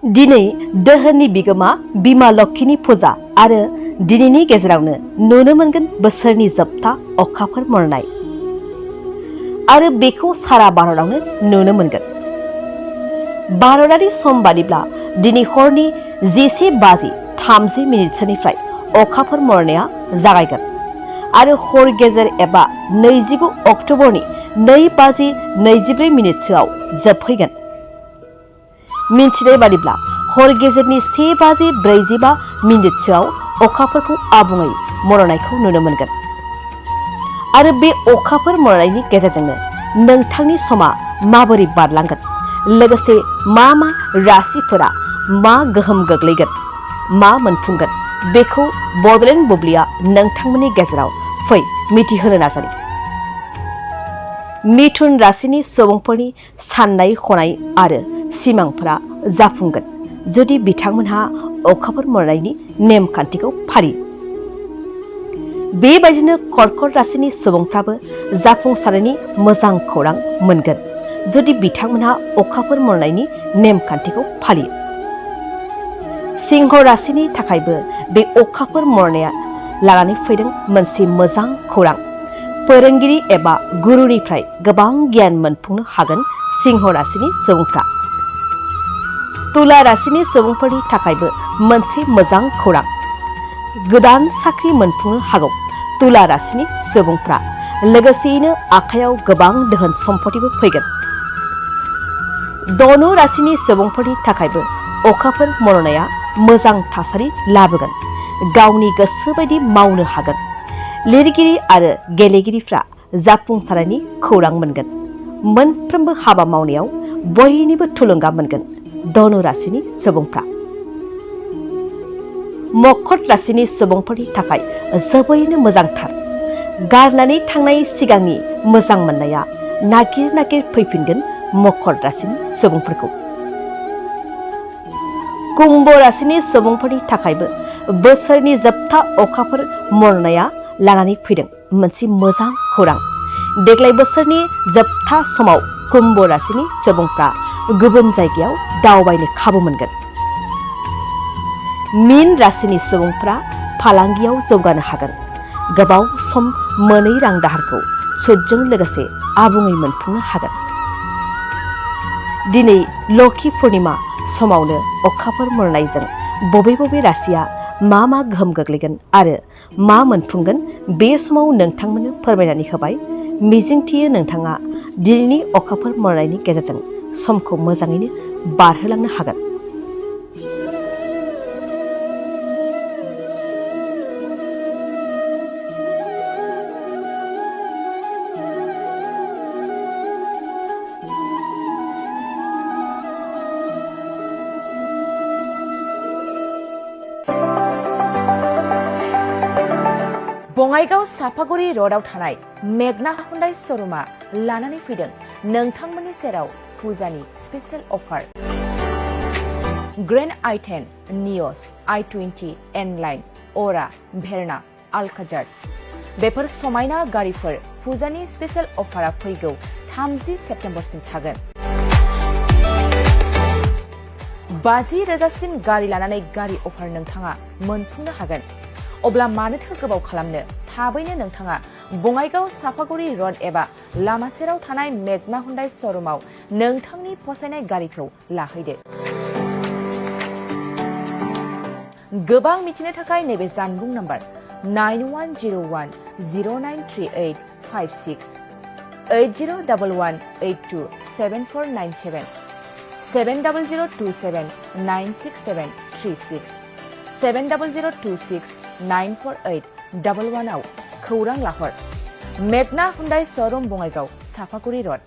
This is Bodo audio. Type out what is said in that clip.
दिनै दोहोननि बिगोमा बिमा लक्ष्मीनि फुजा आरो दिनैनि गेजेरावनो नुनो मोनगोन बोसोरनि जोबथा अखाफोर मोननाय आरो बेखौ सारा भारतावनो नुनो मोनगोन। भारतारि सम बादिब्ला दिनै हरनि 11:30 अखाफोर मोननाया जागायगोन आरो हर गेजेर एबा 29 अक्ट'बरनि 2:24 जोबहैगोन। मिन्थिनाय बादिब्ला हर गेजेरनि 1:45 अखाफोरखौ आबुङै मरनायखौ नुनो मोनगोन आरो बे अखाफोर मरनायनि गेजेरजोंनो नोंथांनि समा माबोरै बारलांगोन, लोगोसे मा मा राशिफोरा मा गोहोम गोग्लैगोन, मा मोनफुंगोन, बेखौ बड'लेण्ड बुब्लिया नोंथांमोननि गेजेराव फै मिथिहोनो नाजानि। मिथुन राशिनि सुबुंफोरनि साननाय हनाय आरो सिमांफोरा जाफुंगोन जुदि बिथांमोनहा अखाफोर मोननायनि नेमखान्थिखौ फालियो। बेबायदिनो कर्कट राशिनि सुबुंफ्राबो जाफुंसारनायनि मोजां खौरां मोनगोन जुदि बिथांमोनहा अखाफोर मोननायनि नेमखान्थिखौ फालियो। सिंह राशिनि थाखायबो बे अखाफोर मोननाया लानानै फैदों मोनसे मोजां खौरां। फोरोंगिरि एबा गुरुनिफ्राय गोबां गियान मोनफुंनो हागोन सिंह राशिनि सुबुंफ्रा। तुला राशिनि सुबुंफोरनि थाखायबो मोनसे मोजां खौरां। गोदान साख्रि मोनफुंनो हागौ तुला राशिनि सुबुंफ्रा, लोगोसेयैनो आखायाव गोबां दोहोन सम्पतिबो फैगोन। धनु राशिनि सुबुंफोरनि थाखायबो अखाफोर मरनाया मोजां थासारि लाबोगोन। गावनि गोसो बायदि मावनो हागोन। लिरगिरि आरो गेलेगिरिफ्रा जाफुंसारनायनि खौरां मोनगोन। मोनफ्रोमबो हाबा मावनायाव बयनिबो थुलुंगा मोनगोन धनु राशिनि सुबुंफ्रा। मकर राशिनि सुबुंफोरनि थाखाय जोबोरैनो मोजांथार। गारनानै थांनाय सिगांनि मोजां मोननाया नागिर नागिर फैफिनगोन मकर राशिनि सुबुंफोरखौ। कुम्भ राशिनि सुबुंफोरनि थाखायबो बोसोरनि जोबथा अखाफोर मरनाया लानानै फैदों मोनसे मोजां खौरां। देग्लाय बोसोरनि जोबथा समाव कुम्भ राशिनि सुबुंफ्रा गुबुन जायगायाव दावबायनो खाबु मोनगोन। मीन राशिनि सुबुंफ्रा फालांगियाव जौगानो हागोन। गोबाव सम मोनै रां दाहारखौ सुदजों लोगोसे आबुङै मोनफुंनो हागोन। दिनै लक्षी पुर्णिमा समावनो अखाफोर मोननायजों बबे बबे राशिया मा मा गोहोम गोग्लैगोन आरो मा मोनफुंगोन बे समाव नोंथांमोननो फोरमायनानै होबाय। मिजिंथियो नोंथाङा दिनैनि अखाफोर मोननायनि गेजेरजों समखौ मोजाङैनो बारहोलांनो हागोन। बङाइगाव साफागुरि र'डआव थानाय मेगना हुन्डाइ श'रुमा लानानै फैदों नोंथांमोननि सेराव फुजानि स्पेशेल अफार। ग्रेन्ड i10, नियस, i20, एन-लाइन, अरा, भेरना, आल्काजार बेफोर समायना गारिफोर फुजानि स्पेशेल अफारा फैगौ 30 सेप्तेम्बरसिम थागोन। 50,000सिम गारि लानानै गारि अफार नोंथाङा मोनफुंनो हागोन। अब्ला मानोथो गोबाव खालामनो, थाबैनो नोंथाङा बङाइगाव साफागुरि र'ड एबा लामा सेराव थानाय मेगना हुन्डाइ श'रुमाव नोंथांनि फसायनाय गारिखौ लाहैदो। गोबां मिथिनो थाखाय नैबे जानबुं नाम्बार 9101093856, 8011827497, 7002796736, 7002694811 आव खौरां लाहर। मेगना हुन्डाइ श'रुम बङाइगाव साफागुरि र'ड।